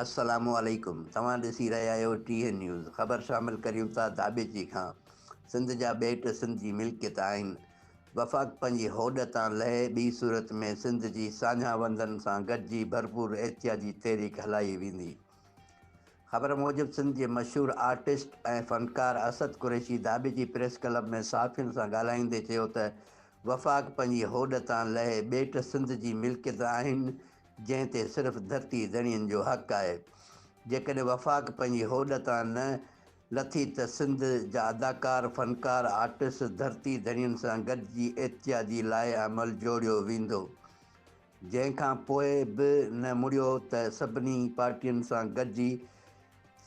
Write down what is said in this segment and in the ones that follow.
السلام عليڪم توهان ڏسي رهيا آهيو 30 نيوز خبر شامل ڪريون ٿا ڌاٻيجي کان سنڌ جا ٻيٽ سنڌ جي ملڪيت آهن وفاق پنهنجي هوڏ تان لهي ٻي صورت ۾ سنڌ جي ساڃاهه وندن سان گڏجي ڀرپور احتجاجي تحريڪ هلائي ويندي خبر موجب سنڌ جي مشهور آرٽسٽ ۽ فنڪار اسد قريشي ڌاٻيجي پريس ڪلب ۾ صحافين سان ڳالهائيندي چيو ته وفاق پنهنجي هوڏ تان لهي ٻيٽ سنڌ جي ملڪيت آهن جنهن تي صرف ڌرتي ڌڻين جو حق آهي. جيڪڏهن وفاق پنهنجي هوڏ تان نه لٿي ته سنڌ جا اداڪار، فنڪار، آرٽسٽ ڌرتي ڌڻين سان گڏجي احتجاجي لائحه عمل جوڙيو ويندو. جنهن کان پوء به نه مڙيو ته سڀني پارٽين سان گڏجي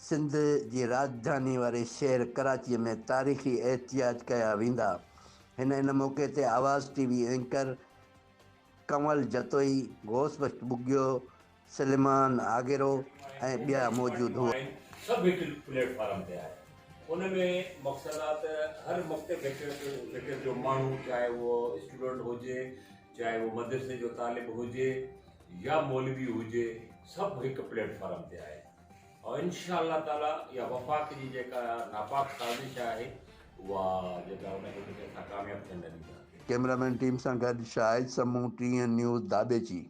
سنڌ جي راڄڌاني واري شهر ڪراچي ۾ تاريخي احتجاج ڪيا ويندا. هن ان موقعي تي آواز ٽي وي اينڪر ڪنول جتوئي، غوث بخش ٻگهيو، سليمان آگرو ۽ ٻيا موجود هئا. سڀ هڪ پليٽ فارم تي آهي ان ۾ مقصد آ ته هر مڪتب فڪر جو ماڻهو چاهي اهو اسٽوڊنٽ هجي چاهي اهو مدرسي جو طالب هجي يا مولوي هجي سڀ هڪ پليٽ فارم تي آهي ۽ انشاء الله تعالي اها وفاق جي جيڪا ناپاڪ سازش آهي اها جيڪا ان کي اسان ڪامياب ٿيڻ نه ڏينداسين. ڪئميرامين ٽيم سان گڏ شاهد سمون، 30 نيوز، ڌاٻيجي.